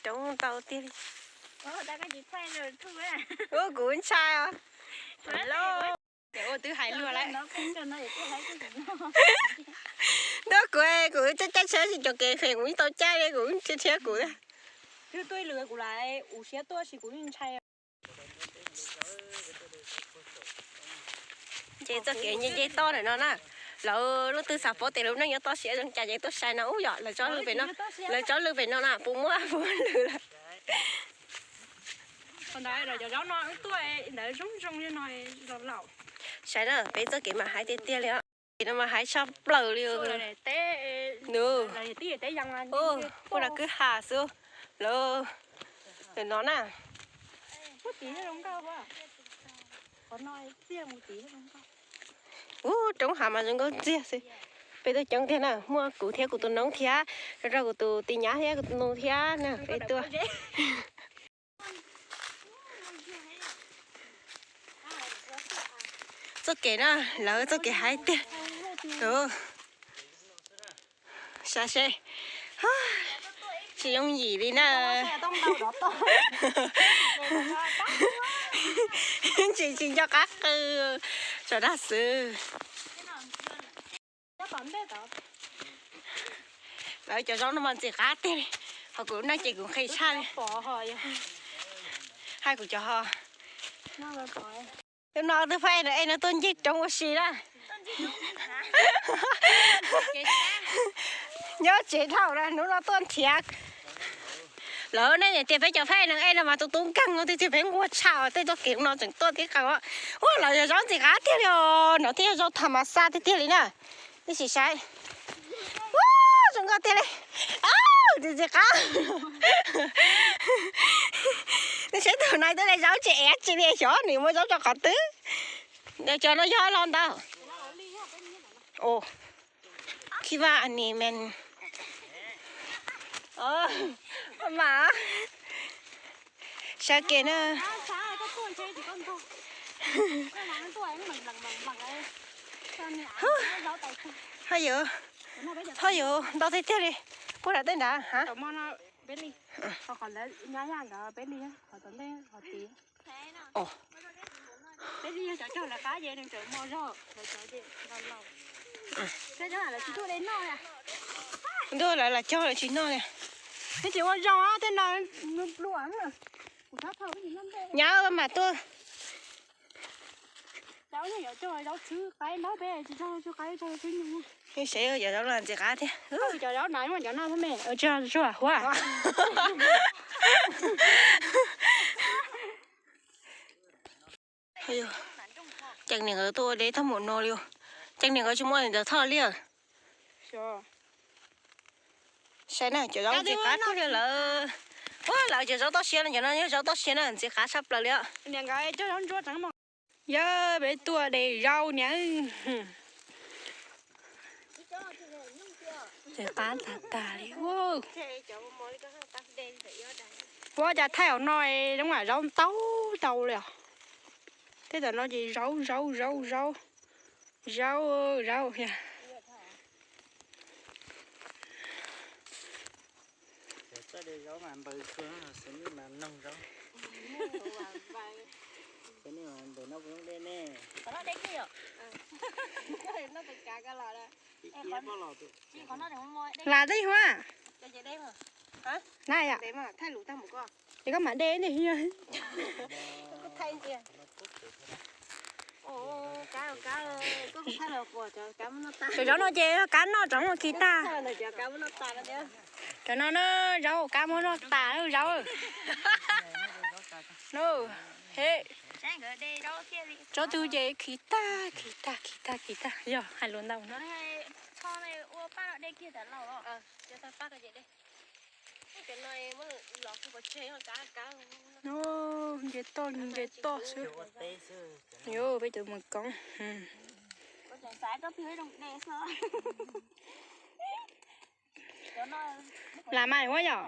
Coob ntau tiag li. Ua kuv ntshai os. Ces ua twb hais luag lawm. Ntuj, kuv, kuv caij caij tsheb tsis cov kev fem kuv yeej tau caij li, kuv thiab thiab kuv. Twb tuaj ib lwm kuv lam ua siab tuaj sis kuv yeej ntshai. Ces txoj kev nce nce toj ntawm no na, lawv leej twg xav paub tias lub neej nyob toj siab zoo cas ces tuaj saib no ub yom, lawv tsob lwj pem no, lawv tsob lwj pem no na puas muaj puas lwj lawm. Saib na, peb txoj kev mas haib tiag tiag li os. Kev no mas haib tshaj plaws li. Nws, ua kwj ha xwb lawm. Ntawm no na. Ub, roob hav mas zoo nkauj ntxiag xwb. Peb tuaj coob tiag na, muaj kuv thiab kuv tus noob thiab, rau rau kuv tus tij nyab thiab kuv tus nus thiab na, peb tuaj. Txoj kev na, lawv txoj kev haib tiag. Saib seb, tsis yooj yim li na. Tsis, tsis nco qab qw, tso dag xwb. Lawv cov zaub no mas ntxim qab tiag li, ho kuv neej ces kuv nqhis tshaj li. Hais kuv cov ho. Hnub no twb pheej no es no tuaj ncig roob ua si na. Nyob tsev dhau na, hnub no tuaj nrhiav. Lawv nej tias peb cov pheej no es no mas tus tub nkeeg no tiag tiag, peb nquag tshaj os, tej txoj kev no tseem tuaj tib qees. Ua, lawv yog zaub ntxim qab tiag li os, no thiaj yog zaub tham mas xa tiag tiag li na. Nej sim saib. Ua, zoo nkauj tiag li. Ntxim qab. Nej saib tus nai twb le zaub tsis ev tsis li, xyov nws muab zaub rau qhov twg. Cov no yog los ntawd. Kiva ni men. Mas sawv kev na. Ho yuav, ho yuav ntau tiag tiag li. Puag nram tej nrad ha. Ntuj, lawv lam cog lawv tsis noj li. Nyob mas tuaj. Saib cov zaub no ntxim qab thiab. Tsis tsuag huab. Ceem niam nkawd tuaj ua deb tag npaum no li. Ceem niam nkawd tsis muaj ntawd thoj li. Saib na, cov zaub ntxim qab tiag li lawm. Ua, lawv cov zaub toj siab no, cov no yog zaub toj siab na, ntxim qab tshaj plaws li os. Yog peb tuaj de zaub niam. Ntxim qab tag tag li. Ua cas thaij hauv no zoo mas zaub ntau ntau li os. Tej tam no ces zaub zaub zaub zaub. Zaub, zaub thiab. Txoj de zaub mas npawg tshua, xws li mas noog zaub. Xws li mas ntawm no kuv lub dej ne. Lam dej huab. Na yom. Ces koj mam de ne. Cov zaub no ces kab noj tsoov khi tag. Cov no na, zaub kab muab noj tas zaub. Tsob twg ces khi tag khi tag khi tag khi tag, yog hais lus ntau no. Nce toj nce toj xwb. Yuav peb cov mus koob. Lam mas huab yom.